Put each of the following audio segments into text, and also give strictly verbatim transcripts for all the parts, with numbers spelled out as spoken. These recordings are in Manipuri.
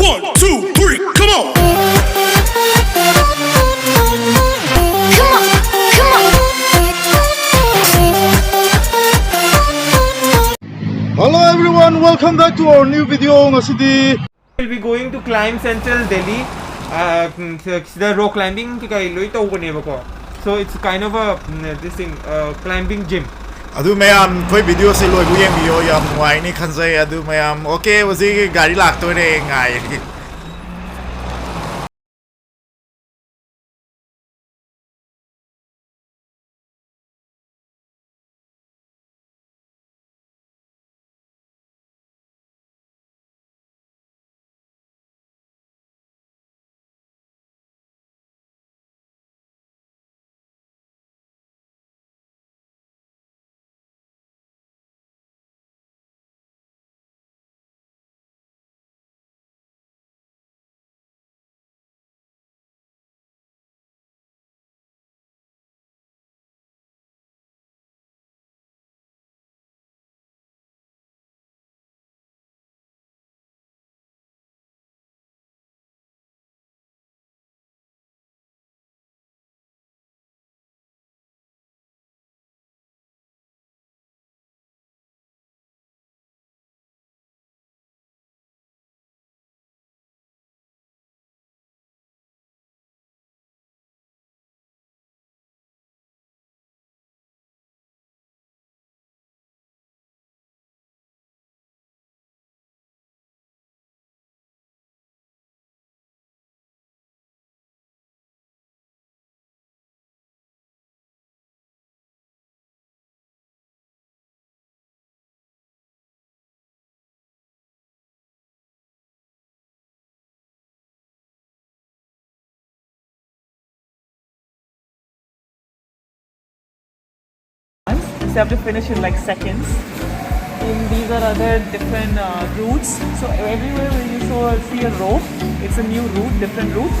One, two, three, come on! Come on, come on. Hello everyone, welcome back to our new video. ꯉꯁꯤꯗꯤ We'll be going to climb central Delhi. Uh, ꯁꯤꯗ ꯔꯣꯛ ꯀ꯭ꯂꯥꯏꯝꯕꯤꯡ ꯀꯩꯀꯩ ꯂꯣꯏ ꯇꯧꯕꯅꯦꯕꯀꯣ. So it's kind of a this thing, climbing gym. ꯑꯗꯨ ꯃꯌꯥꯝ ꯑꯩꯈꯣꯏ ꯚꯤꯗꯤꯑꯣꯁꯦ ꯂꯣꯏꯕꯨ ꯌꯦꯡꯕꯤꯌꯣ, ꯌꯥꯝ ꯅꯨꯡꯉꯥꯏꯅꯤ ꯈꯟꯖꯩ꯫ ꯑꯗꯨ ꯃꯌꯥꯝ, okay, ꯍꯧꯖꯤꯛ ꯒꯥꯔꯤ ꯂꯥꯛꯇꯣꯏꯔꯦ, ꯉꯥꯏꯔꯒꯦ꯫ You have to finish in like seconds. And these are other different uh, routes. So everywhere where you saw, see a rope, it's a new route, different route,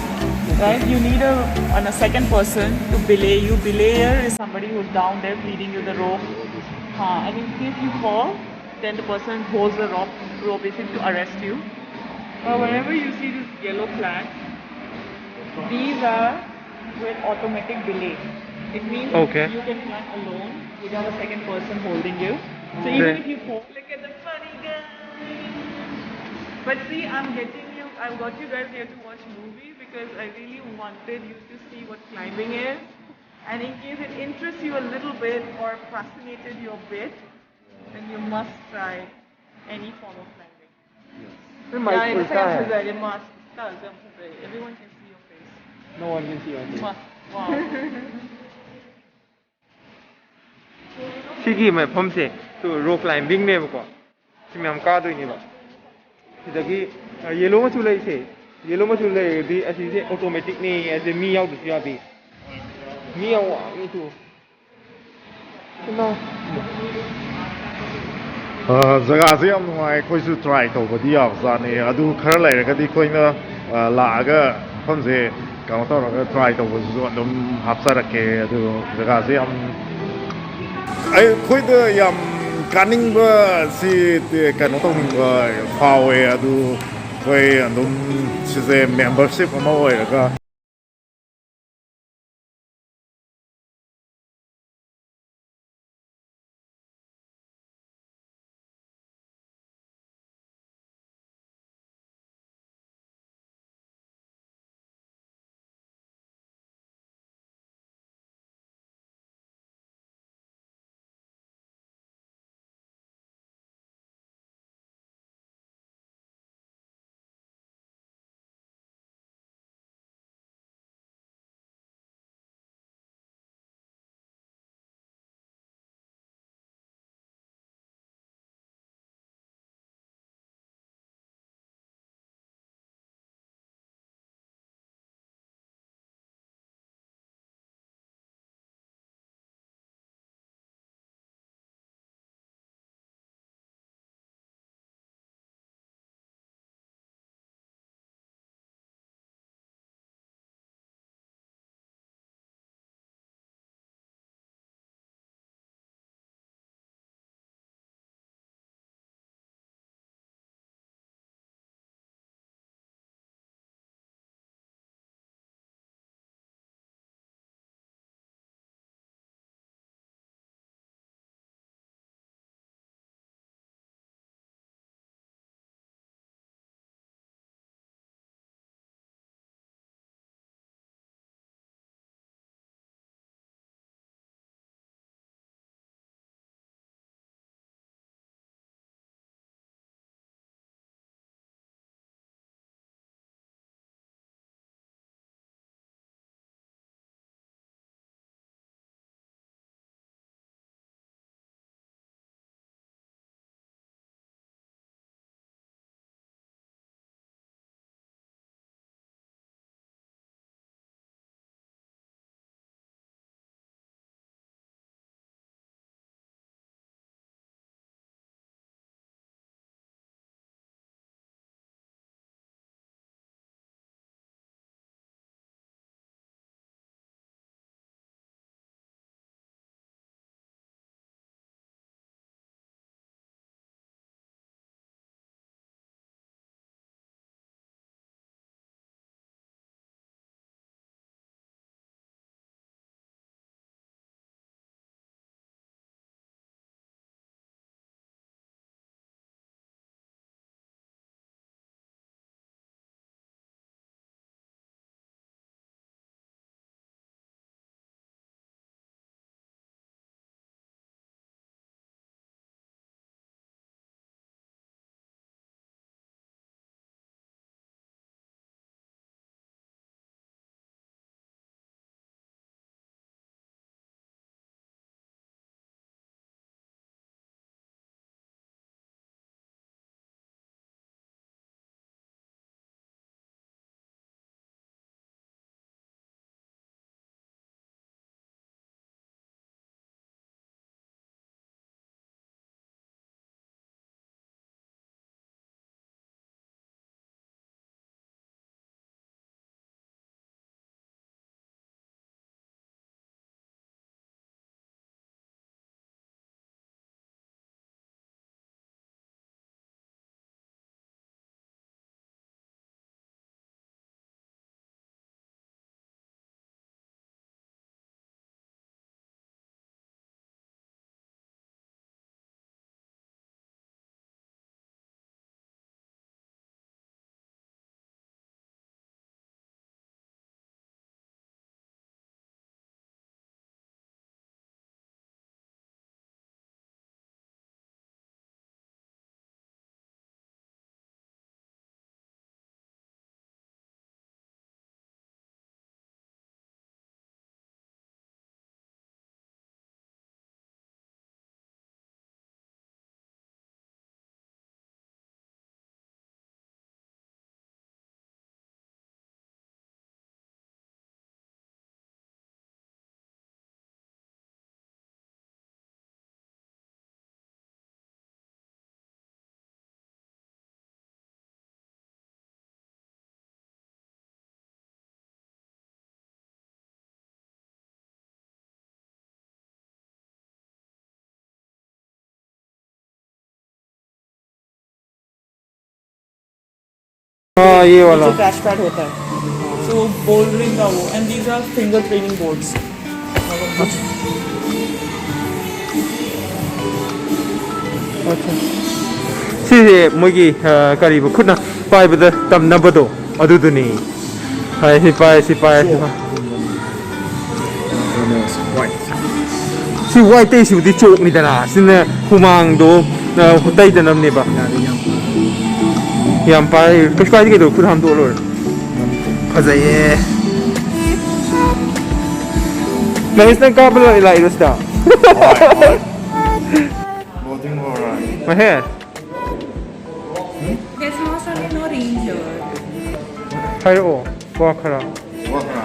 right? You need a, and a second person to belay you. Belayer is somebody who's down there feeding you the rope. Uh, and in case you fall, then the person holds the rope, rope basically to arrest you. Uh, wherever you see this yellow flag, these are with automatic delay. It means Okay. You can climb alone without a second person holding you. So even Okay. If you fall, look at the funny guy. But see, I'm getting you. I've got you guys here to watch movie because I really wanted you to see what climbing is. And in case it interests you a little bit or fascinated you a bit, then you must try any form of climbing. This is my Yeah, it first sounds time. Very much. It does, it does. Everyone can see your face. No one can see us. Must. Wow. ꯁꯤꯒꯤ ꯃꯐꯝꯁꯦ ꯇꯨ ꯔꯣꯛ ꯀ꯭ꯂꯥꯏꯝꯕꯤꯡꯅꯦꯕꯀꯣ꯫ ꯁꯤ ꯃꯌꯥꯝ ꯀꯥꯗꯣꯏꯅꯦꯕ꯫ ꯁꯤꯗꯒꯤ ꯌꯦꯂꯣ ꯃꯆꯨ ꯂꯩꯔꯤꯁꯦ, ꯌꯦꯂꯣ ꯃꯆꯨ ꯂꯩꯔꯗꯤ ꯑꯁꯤꯁꯦ ꯑꯣꯇꯣꯃꯦꯇꯤꯛꯅꯤ, ꯑꯁꯤ ꯃꯤ ꯌꯥꯎꯗ꯭ꯔꯁꯨ ꯌꯥꯕꯤ꯫ ꯃꯤ ꯌꯥꯝ ꯋꯥꯡꯉꯤ ꯇꯨ꯫ ꯀꯩꯅꯣ? ꯑ, ꯖꯒꯥꯁꯦ ꯌꯥꯝ ꯅꯨꯡꯉꯥꯏ꯫ ꯑꯩꯈꯣꯏꯁꯨ ꯇ꯭ꯔꯥꯏ ꯇꯧꯕꯗꯤ ꯌꯥꯕꯖꯥꯠꯅꯤ꯫ ꯑꯗꯨ ꯈꯔ ꯂꯩꯔꯒꯗꯤ ꯑꯩꯈꯣꯏꯅ ꯑ, ꯂꯥꯛꯑꯒ ꯃꯐꯝꯁꯦ ꯀꯩꯅꯣ ꯇꯧꯔꯒ ꯇ꯭ꯔꯥꯏ ꯇꯧꯕꯁꯤꯁꯨ ꯑꯗꯨꯝ ꯍꯥꯞꯆꯔꯛꯀꯦ꯫ ꯑꯗꯨ ꯖꯒꯥꯁꯦ ꯌꯥꯝ, ꯑꯩꯈꯣꯏꯗ ꯌꯥꯝ ꯀꯥꯅꯤꯡꯕ, ꯁꯤ ꯀꯩꯅꯣ ꯇꯧꯅꯤꯡꯕ ꯐꯥꯎꯋꯦ꯫ ꯑꯗꯨ ꯑꯩꯈꯣꯏ ꯑꯗꯨꯝ ꯁꯤꯁꯦ ꯃꯦꯝꯕꯔꯁꯤꯞ ꯑꯃ ꯑꯣꯏꯔꯒ हाँ, ये वाला। क्रैश पैड होता है। तो बोल्डरिंग का वो, and these are finger training boards। ꯑꯠꯆꯥ꯫ ꯁꯤꯁꯦ ꯃꯣꯏꯒꯤ, ꯑ, ꯀꯔꯤꯕ, ꯈꯨꯠꯅ ꯄꯥꯏꯕꯗ ꯇꯝꯅꯕꯗꯣ, ꯑꯗꯨꯗꯨꯅꯤ꯫ ꯍꯥꯏ, ꯁꯤ ꯄꯥꯏ, ꯁꯤ ꯄꯥꯏ, ꯁꯤ ꯄꯥꯏ꯫ ꯁꯤ ꯋꯥꯏ ꯇꯩꯁꯤꯕꯨꯗꯤ ꯆꯣꯛꯅꯤꯗꯅ, ꯁꯤꯅ ꯍꯨꯃꯥꯡꯗꯣ, ꯑ, ꯇꯩꯗꯅꯕꯅꯦꯕ꯫ ꯌꯥꯝ ꯄꯥꯏ, ꯀꯩꯁꯨ ꯀꯥꯏꯗꯦ, ꯀꯩꯗꯧ, ꯈꯨꯠ ꯍꯥꯝꯗꯣꯛꯑ ꯂꯣꯏꯔꯦ꯫ ꯐꯖꯩꯌꯦ꯫ ꯃꯍꯦꯁ, ꯅꯪ ꯀꯥꯞꯄ ꯂꯥꯛꯏꯔꯣ ꯁꯤꯗ? Mahesh. There's not only no range here. ꯍꯥꯏꯔꯛꯑꯣ ꯋꯥ ꯈꯔ꯫ ꯋꯥ ꯈꯔ꯫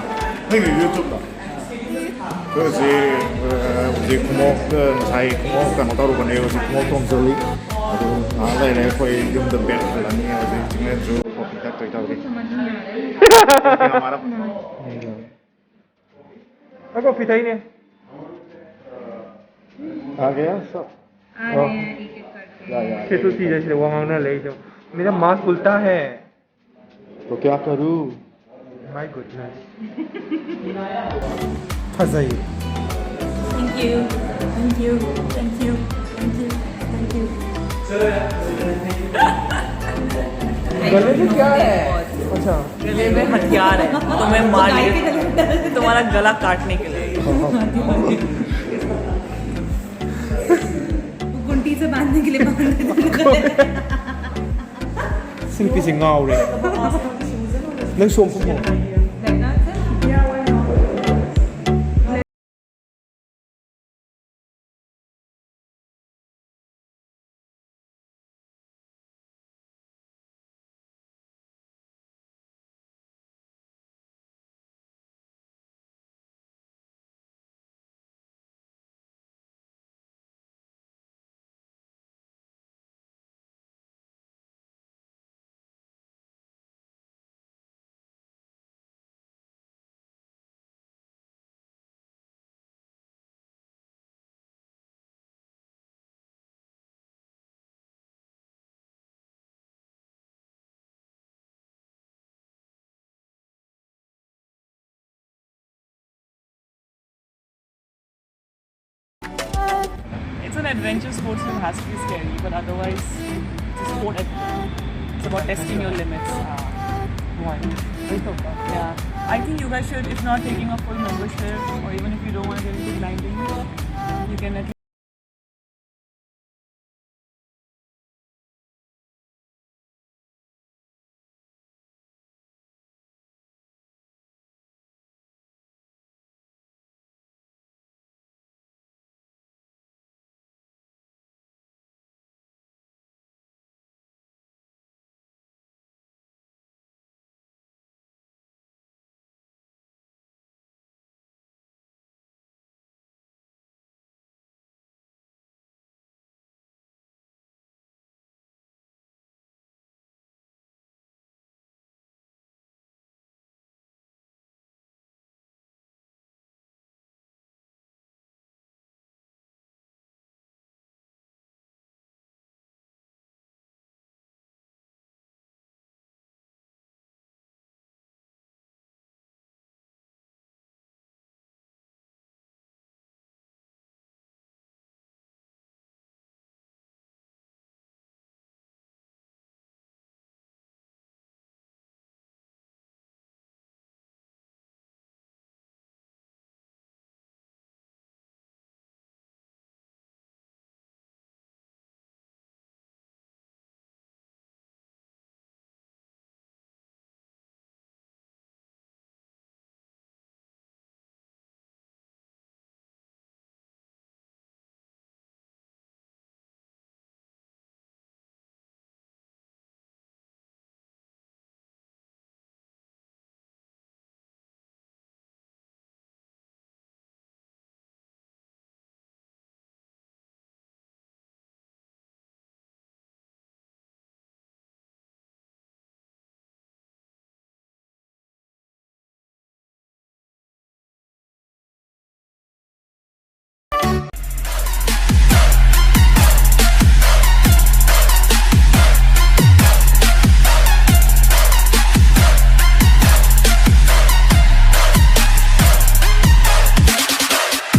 ꯅꯪꯒꯤ ꯌꯨꯇ꯭ꯌꯨꯕꯇ ꯑꯩꯈꯣꯏ ꯍꯧꯖꯤꯛ, ꯑ, ꯍꯧꯖꯤꯛ ꯈꯨꯃꯣꯛꯇ ꯉꯁꯥꯏ ꯈꯨꯃꯣꯛ ꯀꯩꯅꯣ ꯇꯧꯔꯨꯕꯅꯦ, ꯍꯧꯖꯤꯛ ꯈꯨꯃꯣꯛ ꯊꯣꯡ ꯆꯠꯂꯤ꯫ ꯑꯗꯨ ꯉꯥꯏꯍꯥꯛ ꯂꯩꯔꯦ ꯑꯩꯈꯣꯏ ꯌꯨꯝꯗ ꯕꯦꯛ ꯍꯜꯂꯅꯤ꯫ ꯍꯧꯖꯤꯛ ꯆꯤꯡꯂꯦꯟꯁꯨ ꯀꯣꯐꯤ ꯊꯛꯇꯣꯏ ꯇꯧꯔꯤ꯫ ꯑꯩ ꯀꯣꯐꯤ ꯊꯛꯏꯅꯦ꯫ आ गया सब। आ रहे हैं एक एक करके। या, या, ꯁꯦ ꯇꯨ ꯊꯤꯖꯁꯤꯗ ꯋꯥ ꯉꯥꯡꯅ ꯂꯩꯗꯣ꯫ मेरा मास्क उल्टा है। तो क्या करूँ? My goodness. फंसाइए। Thank you, thank you, thank you, thank you, thank you. गले में क्या है? अच्छा। गले में हथियार है, तुम्हें मारने, तुम्हारा गला काटने के लिए। वो कुंटी से बांधने के लिए बांध देते हैं। ꯁꯤꯜꯄꯤꯁꯦ ꯉꯥꯎꯔꯦ꯫ ꯅꯪ ꯁꯣꯝ ꯐꯝꯃꯣ꯫ Adventure sports field has to be scary, but otherwise, it's a sport. At, it's about testing your limits. Why? It's okay. Yeah, I think you guys should, if not taking a full membership, or even if you don't want to get into climbing, you can at